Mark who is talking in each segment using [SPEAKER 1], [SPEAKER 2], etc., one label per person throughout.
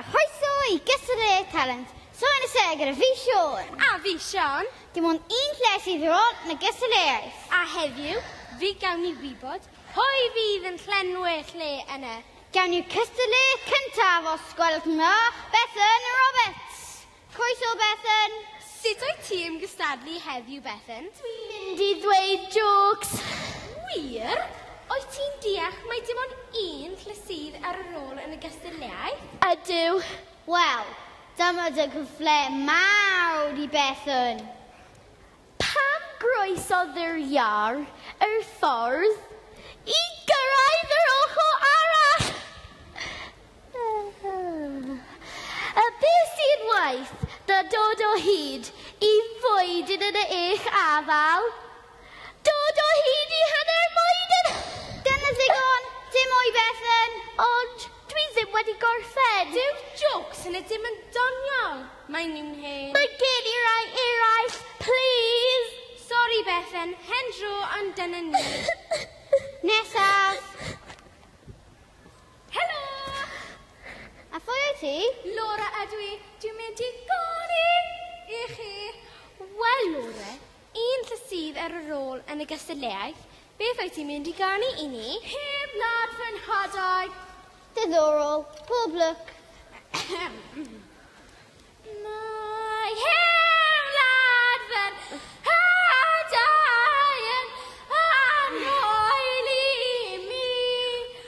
[SPEAKER 1] a chroeso i gystadleuaeth talent. Soen y se gyda fi Siôn.
[SPEAKER 2] A fi Siôn.
[SPEAKER 1] Dim ond un lle sydd ar ôl yn y gystadleuaeth.
[SPEAKER 2] A heddiw, fi gawn ni wybod pwy fydd yn llenwi'r lle yna.
[SPEAKER 1] Gawn ni'r cystadleuaeth cyntaf os gwelwch yn dda, Bethan Roberts. Croeso Bethan.
[SPEAKER 2] Sut wyt ti am gystadlu heddiw, Bethan?
[SPEAKER 3] Dwi'n mynd i ddweud jokes.
[SPEAKER 2] Wir? Wyt ti'n deall mai dim ond un lle sydd ar yr ôl yn y gystadleuaeth?
[SPEAKER 3] Ydw.
[SPEAKER 1] Wel, dyma dy gyfle mawr i Bethan.
[SPEAKER 3] Pam groesodd yr iar yr ffordd i gyrraedd yr ochr arall? Y beth sy'n waeth na dod o hyd i fwyd yn eich afal? Dod o hyd i hanner mwydyn!
[SPEAKER 1] Dyna ddigon, dim mwy Bethan.
[SPEAKER 3] Ond dwi ddim wedi gorffen.
[SPEAKER 2] Dyw jokes yn y dim yn doniol. Mae nhw'n hen.
[SPEAKER 3] Mae gen i rai eraill, please.
[SPEAKER 2] Sori Bethan, hen dro ond dyna ni.
[SPEAKER 1] Nesaf.
[SPEAKER 2] Helo!
[SPEAKER 1] A phwy wyt ti?
[SPEAKER 2] Laura ydw i. Dwi'n mynd i ganu i chi. Wel, Laura, un lle sydd ar yr ôl yn y gystadleuaeth, beth wyt ti'n mynd i ganu i ni? Heb wlad fy nhadau.
[SPEAKER 1] Diddorol. Pob lwc.
[SPEAKER 2] Mae hen wlad fy nhadau yn annwyl i mi.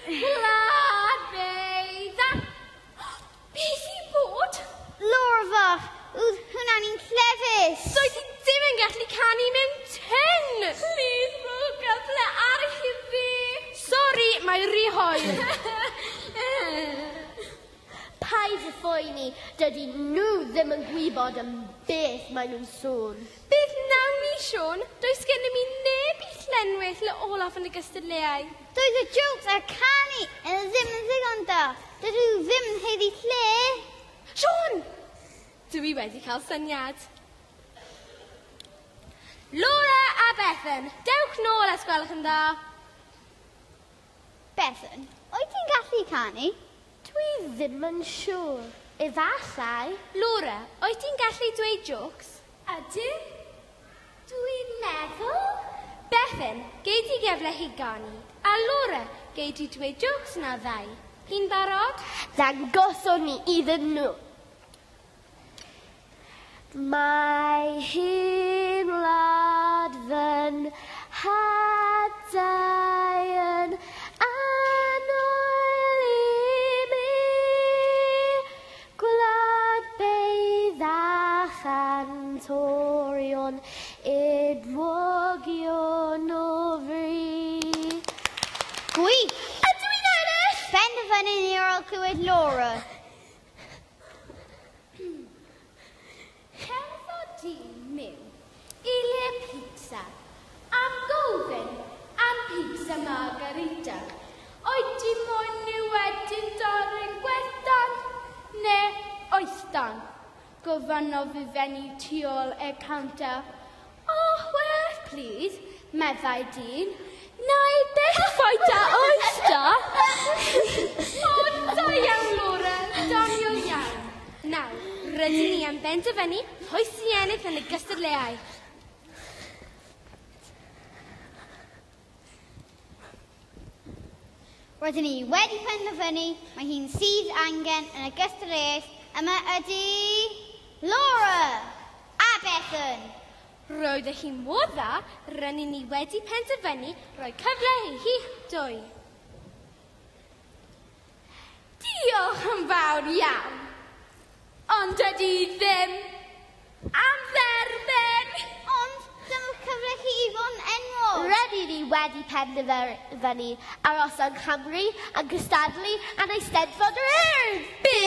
[SPEAKER 2] Gwlad beidda. Beth sy'n bod?
[SPEAKER 1] Laura fach, oedd hwnna'n un clefus.
[SPEAKER 2] Doedd hi ddim yn gallu canu mewn tyn. Please, rho gyfle arall i fi. Sori, mae rhy hwyr.
[SPEAKER 3] Paid â phoeni, dydy nhw ddim yn gwybod am beth maen nhw'n sôn.
[SPEAKER 2] Beth nawn ni, Siôn? Does gennym ni neb i llenwi'r lle olaf yn y gystadleuaeth.
[SPEAKER 1] Doedd y jokes a'r canu yn ddim yn ddigon da. Dydw nhw ddim yn haeddu lle.
[SPEAKER 2] Siôn! Dwi wedi cael syniad. Laura a Bethan, dewch nôl os gwelwch yn dda.
[SPEAKER 1] Bethan, wyt ti'n gallu canu?
[SPEAKER 3] Dwi ddim yn siŵr. Efallai.
[SPEAKER 2] Laura, wyt ti'n gallu dweud jokes?
[SPEAKER 3] Ydw. Dwi'n meddwl.
[SPEAKER 2] Bethan, gei di gyfle hi ganu. A Laura, gei di dweud jokes na ddau. Hi'n barod?
[SPEAKER 3] Ddangoswn ni iddyn nhw. Mae hi'n wlad fy nhadau yn annwyl i mi. Gwlad beirdd a chantorion enwogion o fri.
[SPEAKER 1] Gwych!
[SPEAKER 3] Ydw i'n ennill?
[SPEAKER 1] Penderfynu ni ar ôl clywed Laura.
[SPEAKER 2] Cerddodd dyn mewn i le pizza am gofyn am pizza margarita. Oedd dim ond nhw wedyn dorri'n gwestan neu oestan. Gofynnodd y fenyw tu ôl y counter. Oh, well, please, meddai dyn. Na i byth fwyta oyster. O, da iawn, Laura. Doniol iawn. Nawr, rydyn ni am benderfynu pwy sy'n ennill yn y gystadleuaeth.
[SPEAKER 1] Rydyn ni wedi penderfynu mae hi'n sydd angen yn y gystadleuaeth yma ydy Laura a Bethan.
[SPEAKER 2] Roedd hi mor dda, rydyn ni wedi penderfynu rhoi cyfle i chi'ch dwy. Diolch yn fawr iawn. Ond ydy ddim am dderbyn.
[SPEAKER 1] Ond dyma'r cyfle chi i fod yn enwog.
[SPEAKER 3] Rydyn ni wedi penderfynu aros yng Nghymru yn cystadlu yn Eisteddfod yr Urdd.
[SPEAKER 2] Beth?